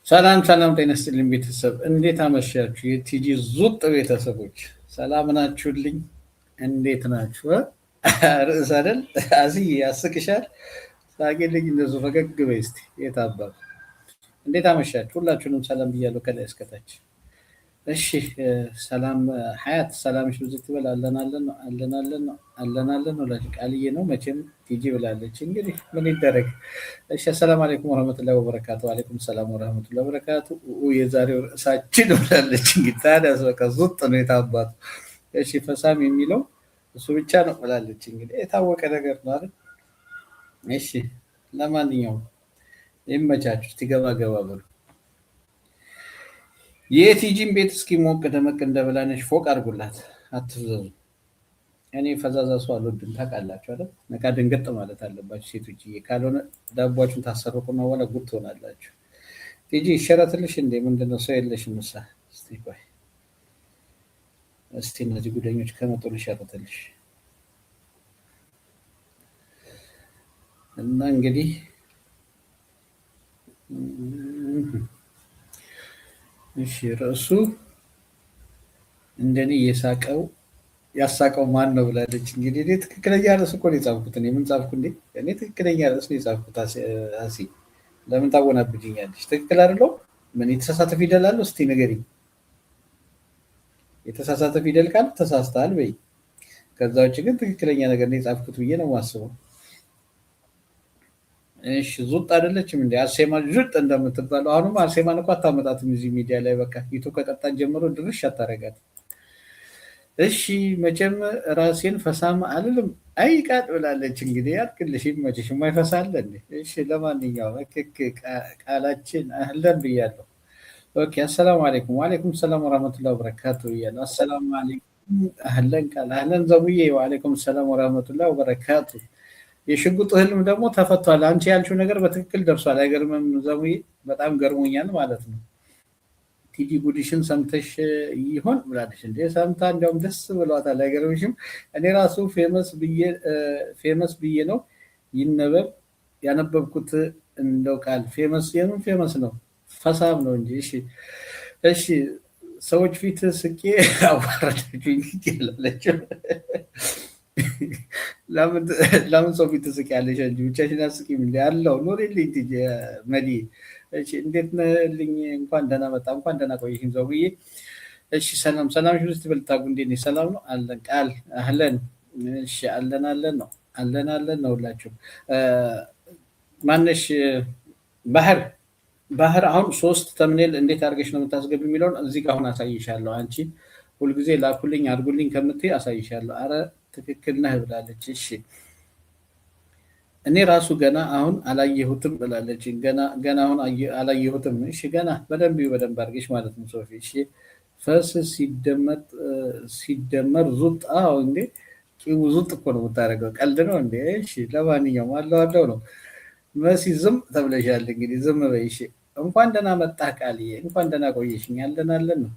ሰላም ሰላም፣ ጤና ይስጥልኝ ቤተሰብ፣ እንዴት አመሻችሁ? የቲጂ ዙጥ ቤተሰቦች ሰላም ናችሁልኝ? እንዴት ናችሁ? ርዕስ አይደል አስዬ ያስቅሻል። ሳቂልኝ፣ እንደሱ ፈገግ በይ እስቲ። የት አባቱ እንዴት አመሻችሁ? ሁላችሁንም ሰላም ብያለሁ ከላይ እስከታች። እሺ ሰላም ሀያት፣ ሰላምሽ ብዙ ትበል። አለን አለን ነው አለን አለን ነው አለን አለን ነው ቃልዬ ነው መቼም ቲጂ ብላለች። እንግዲህ ምን ይደረግ። እሺ አሰላም አለይኩም ወረህመቱላሂ ወበረካቱ። ወአለይኩም ሰላም ወረህመቱላሂ ወበረካቱ። የዛሬው ርዕሳችን ብላለች። እንግዲህ ታዲያ በቃ ዙጥ ነው የታባቱ። እሺ ፈሳም የሚለው እሱ ብቻ ነው ብላለች። እንግዲህ የታወቀ ነገር ነው አይደል? እሺ ለማንኛውም ይመቻችሁ። እስቲ ገባ ገባ በሉ። የቲጂን ቤት እስኪ ሞቅ ደመቅ እንደበላነሽ ፎቅ አድርጉላት። አትፍዘዙ። እኔ ፈዛዛ ሰው አልወድም ታውቃላችሁ አይደል? ነቃ ደንገጥ ማለት አለባችሁ ሴቶች። ካልሆነ ዳቧችሁን ታሰርቁና በኋላ ጉድ ትሆናላችሁ። ቲጂ ይሸረትልሽ እንዴ? ምንድነው ሰው የለሽም? ምሳ እስቲ ቆይ እስቲ እነዚህ ጉደኞች ከመጡ ልሸረትልሽ እና እንግዲህ እሺ ርዕሱ እንደኔ የሳቀው ያሳቀው ማን ነው ብላለች። እንግዲህ እኔ ትክክለኛ ርዕስ እኮ ነው የጻፍኩት። እኔ ምን ጻፍኩ እንዴ? እኔ ትክክለኛ ርዕስ ነው የጻፍኩት። አሲ ለምን ታወናብጅኛለች? ትክክል አይደለም? ምን የተሳሳተ ፊደል አለው? እስቲ ንገሪኝ። የተሳሳተ ፊደል ካለ ተሳስተሃል በይ። ከዛ ውጭ ግን ትክክለኛ ነገር ነው የጻፍኩት ብዬ ነው የማስበው። እሺ ዙጥ አይደለችም እንዴ? አርሴማ ዙጥ እንደምትባለው አሁንም አርሴማን እኮ አታመጣትም እዚህ ሚዲያ ላይ በቃ ዩቱብ ከቀጣን ጀምሮ ድርሽ አታረጋት። እሺ መቼም ራሴን ፈሳም አልልም አይ ቃጥ ብላለች። እንግዲህ ያድርግልሽ፣ ይመችሽ። የማይፈሳለ እንዴ? እሺ ለማንኛውም እክክ ቃላችን أهلا ብያለሁ። okay አሰላሙ አለይኩም ወአለይኩም ሰላም ወራህመቱላሂ ወበረካቱ ብያለሁ። አሰላሙ አለይኩም أهلا ቃል أهلا ዘሙዬ ወአለይኩም ሰላም ወራህመቱላሂ ወበረካቱ። የሽጉጥ ህልም ደግሞ ተፈቷል። አንቺ ያልሽው ነገር በትክክል ደርሷል። አይገርምም ዘሙዬ? በጣም ገርሞኛል ማለት ነው። ቲጂ ጉዲሽን ሰምተሽ ይሆን ብላለች። እንዴ ሰምታ እንዲያውም ደስ ብሏታል። አይገርምሽም? እኔ ራሱ famous ብዬ ነው ይነበብ ያነበብኩት እንደው ቃል famous የምን famous ነው ፈሳም ነው እንጂ። እሺ እሺ ሰዎች ፊት ስቄ አዋረደችኝ ይላለችው። ለምን ሰው ፊት ትስቂያለሽ? እንጂ ብቻሽን አስቂም እንዴ? አለው ኑሪልኝ ቲጂ መዲ። እሺ እንዴት ነህልኝ? እንኳን ደህና መጣ፣ እንኳን ደህና ቆየሽኝ ዘውዬ። እሺ ሰላም ሰላም ሽብስ ትበልታጉ እንዴት ነሽ? ሰላም ነው አለን ቃል أهلا። እሺ አለን አለን ነው አለን አለን ነው ሁላችሁ። ማነሽ ባህር ባህር አሁን 3 thumbnail እንዴት አድርገሽ ነው የምታስገቢ የሚለውን እዚህ ጋር አሁን አሳይሻለሁ። አንቺ ሁልጊዜ ላኩልኝ አድርጉልኝ ከምትይ አሳይሻለሁ። አረ ትክክል ነህ ብላለች። እሺ እኔ ራሱ ገና አሁን አላየሁትም ብላለች። ገና ገና አሁን አላየሁትም። እሺ ገና በደንብ በደንብ አድርገሽ ማለት ነው ሶፊ። እሺ ፈስ ሲደመር ዙጥ። አዎ እንዴ ቂቡ ዙጥ እኮ ነው የምታደርገው። ቀልድ ነው እንዴ? እሺ ለማንኛውም አለው አለው ነው። መሲ ዝም ተብለሻል። እንግዲህ ዝም በይ። እሺ እንኳን ደህና መጣህ ቃልዬ፣ እንኳን ደህና ቆየሽኝ። አለን አለን ነው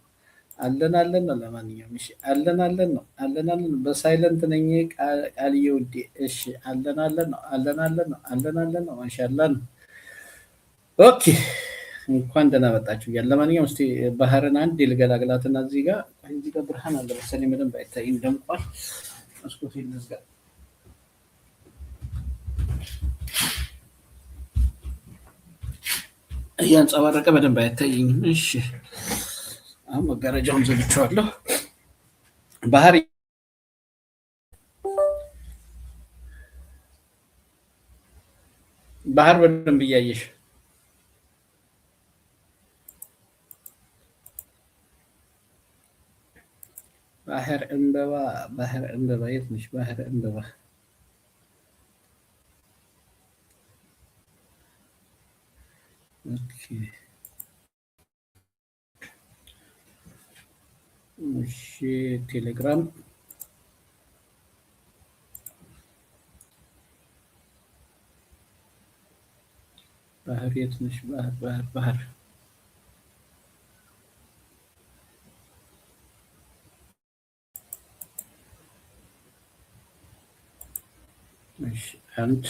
አለን አለን ነው። ለማንኛውም እሺ አለን አለን ነው አለን አለን በ silent ነኝ ቃልዬ ውዴ። እሺ አለን አለን ነው አለን አለን ነው አለን አለን ነው። ማሻአላ ነው። okay እንኳን ደህና መጣችሁ እያለ ለማንኛውም እስቲ ባህርን አንድ ልገላግላትና እዚህ ጋር ብርሃን አለ መሰለኝ በደንብ አይታይም፣ ደምቋል። መስኮቴን ልዝጋ። እያንጸባረቀ በደንብ አይታየኝም። እሺ አሁን መጋረጃውን ዘግቼዋለሁ። ባህር ባህር በደንብ እያየሽ ባህር ዕንበባ ባህር ዕንበባ የት ነሽ? ባህር ዕንበባ okay እሺ ቴሌግራም ባህር የት ነሽ? ባህር ባህር ባህር እሺ 1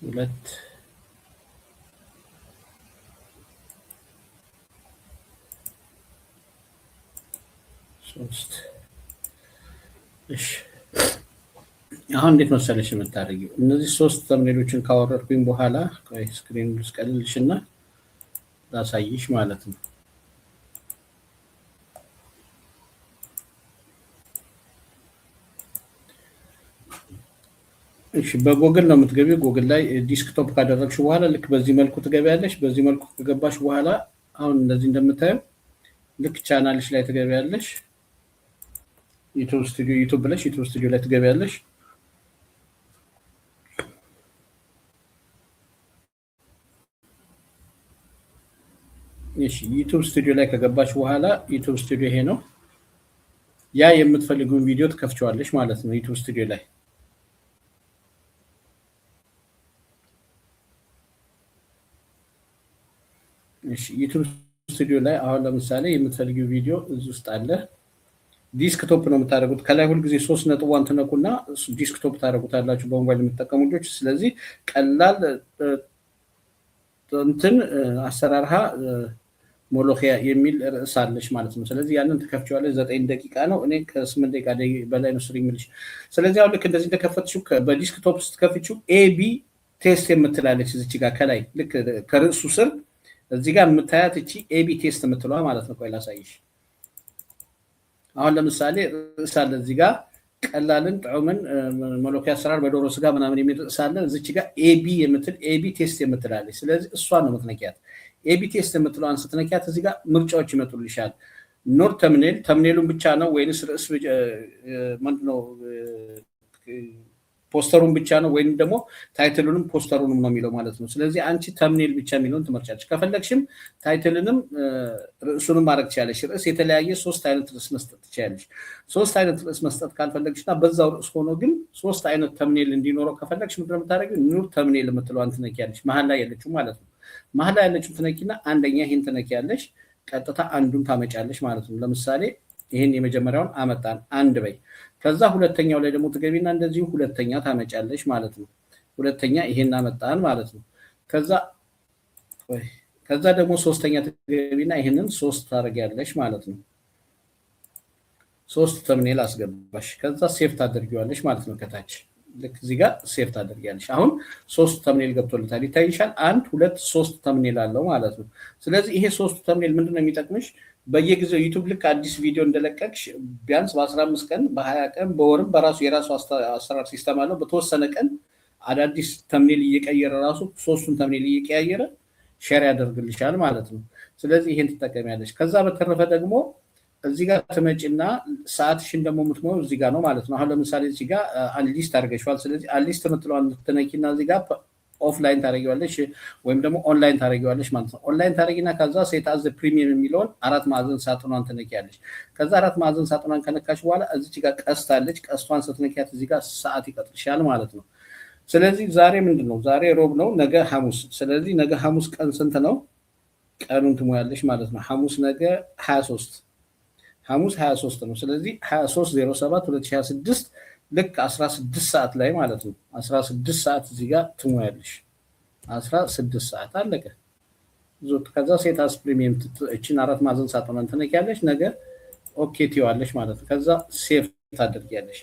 2 ሶስት። እሺ፣ አሁን እንዴት መሰለሽ የምታደርጊው? እነዚህ ሶስት thumbnail ኦችን ካወረድኩኝ በኋላ screen ልስቀልልሽ እና ላሳይሽ ማለት ነው። እሺ፣ በጎግል ነው የምትገቢው። ጎግል ላይ desktop ካደረግሽ በኋላ ልክ በዚህ መልኩ ትገቢያለሽ። በዚህ መልኩ ከገባሽ በኋላ አሁን እንደዚህ እንደምታየው ልክ ቻናልሽ ላይ ትገቢያለሽ። YouTube Studio፣ YouTube ብለሽ YouTube Studio ላይ ትገቢያለሽ። እሺ፣ YouTube Studio ላይ ከገባሽ በኋላ YouTube Studio ይሄ ነው። ያ የምትፈልጊውን ቪዲዮ ትከፍቸዋለሽ ማለት ነው YouTube Studio ላይ። እሺ፣ YouTube Studio ላይ አሁን ለምሳሌ የምትፈልጊው ቪዲዮ እዚህ ውስጥ አለ። Desktop ነው የምታደርጉት። ከላይ ሁልጊዜ ሶስት ነጥቧን ትነኩና desktop ታደርጉታላችሁ በሞባይል የምትጠቀሙ ልጆች። ስለዚህ ቀላል እንትን አሰራርሃ ሞሎኪያ የሚል ርዕስ አለች ማለት ነው። ስለዚህ ያንን ትከፍቺዋለሽ። 9 ደቂቃ ነው። እኔ ከ8 ደቂቃ በላይ ነው ስሪ የምልሽ። ስለዚህ አሁን ልክ እንደዚህ እንደከፈትሽው በ desktop ስትከፍቺው A/B test የምትላለች እዚች ጋር ከላይ ልክ ከርዕሱ ስር እዚህ ጋር የምታያት እቺ A/B test የምትለዋ ማለት ነው። ቆይ ላሳይሽ። አሁን ለምሳሌ ርዕስ አለ እዚህ ጋር፣ ቀላልን ጥዑምን መሎኪያ አሰራር በዶሮ ስጋ ምናምን የሚል ርዕስ አለ። እዚች ጋር A/B የምትል A/B test የምትላለች። ስለዚህ እሷን ነው የምትነኪያት። A/B test የምትለዋን ስትነኪያት እዚህ ጋር ምርጫዎች ይመጡልሻል። Not thumbnail፣ thumbnail ኡን ብቻ ነው ወይንስ ርዕስ ምንድነው፣ ፖስተሩን ብቻ ነው ወይም ደግሞ title ኡንም poster ኡንም ነው የሚለው ማለት ነው። ስለዚህ አንቺ thumbnail ብቻ የሚለውን ትመርጫለሽ። ከፈለግሽም title ንም ርዕሱንም ማድረግ ትችያለሽ። ርዕስ የተለያየ ሶስት አይነት ርዕስ መስጠት ትችያለሽ። ሶስት አይነት ርዕስ መስጠት ካልፈለግሽ እና በዛው ርዕስ ሆኖ ግን ሶስት አይነት thumbnail እንዲኖረው ከፈለግሽ ምንድን ነው የምታደርጊው? New thumbnail የምትለዋን ትነኪያለሽ። መሀል ላይ ያለችው ማለት ነው። መሀል ላይ ያለችው ትነኪና አንደኛ ይህን ትነኪያለሽ። ቀጥታ አንዱን ታመጫለሽ ማለት ነው። ለምሳሌ ይህን የመጀመሪያውን አመጣን፣ አንድ በይ። ከዛ ሁለተኛው ላይ ደግሞ ትገቢና እንደዚሁ ሁለተኛ ታመጫለሽ ማለት ነው። ሁለተኛ ይሄን አመጣን ማለት ነው። ከዛ ደግሞ ሶስተኛ ትገቢና ይህንን ሶስት ታደርጊያለሽ ማለት ነው። ሶስት thumbnail አስገባሽ። ከዛ save ታደርጊዋለሽ ማለት ነው። ከታች ልክ እዚህ ጋር save ታደርጊያለሽ። አሁን ሶስት thumbnail ገብቶለታል፣ ይታይሻል። አንድ፣ ሁለት፣ ሶስት thumbnail አለው ማለት ነው። ስለዚህ ይሄ ሶስቱ thumbnail ምንድን ነው የሚጠቅምሽ? በየጊዜው YouTube ልክ አዲስ ቪዲዮ እንደለቀቅሽ ቢያንስ በ15 ቀን፣ በ20 ቀን፣ በወርም በራሱ የራሱ አሰራር system አለው። በተወሰነ ቀን አዳዲስ thumbnail እየቀየረ ራሱ ሶስቱን thumbnail እየቀያየረ share ያደርግልሻል ማለት ነው። ስለዚህ ይሄን ትጠቀሚያለሽ። ከዛ በተረፈ ደግሞ እዚህ ጋር ትመጪና ሰዓትሽን ደግሞ የምትሞይው እዚህ ጋር ነው ማለት ነው። አሁን ለምሳሌ እዚህ ጋር unlist አድርገሽዋል። ስለዚህ unlist የምትለዋን ትነኪና እዚህ ጋር offline ታደርጊዋለሽ ወይም ደግሞ ኦንላይን ታደርጊዋለሽ ማለት ነው። ኦንላይን ታደርጊና ከዛ set as premium የሚለውን አራት ማዕዘን ሳጥኗን ትነኪያለሽ። ከዛ አራት ማዕዘን ሳጥኗን ከነካሽ በኋላ እዚች ጋር ቀስት አለች። ቀስቷን ስትነኪያት እዚህ ጋር ሰዓት ይቀጥልሻል ማለት ነው። ስለዚህ ዛሬ ምንድን ነው? ዛሬ ሮብ ነው፣ ነገ ሐሙስ። ስለዚህ ነገ ሐሙስ ቀን ስንት ነው? ቀኑን ትሞያለሽ ማለት ነው። ሐሙስ ነገ 23፣ ሐሙስ 23 ነው። ስለዚህ 23 07 2026 ልክ 16 ሰዓት ላይ ማለት ነው። 16 ሰዓት እዚህ ጋር ትሞያለሽ። 16 ሰዓት፣ አለቀ። ከዛ set as premium እችን አራት ማዕዘን ሳጥኗን ትነኪያለሽ። ነገ okay ትይዋለሽ ማለት ነው። ከዛ save ታደርጊያለሽ።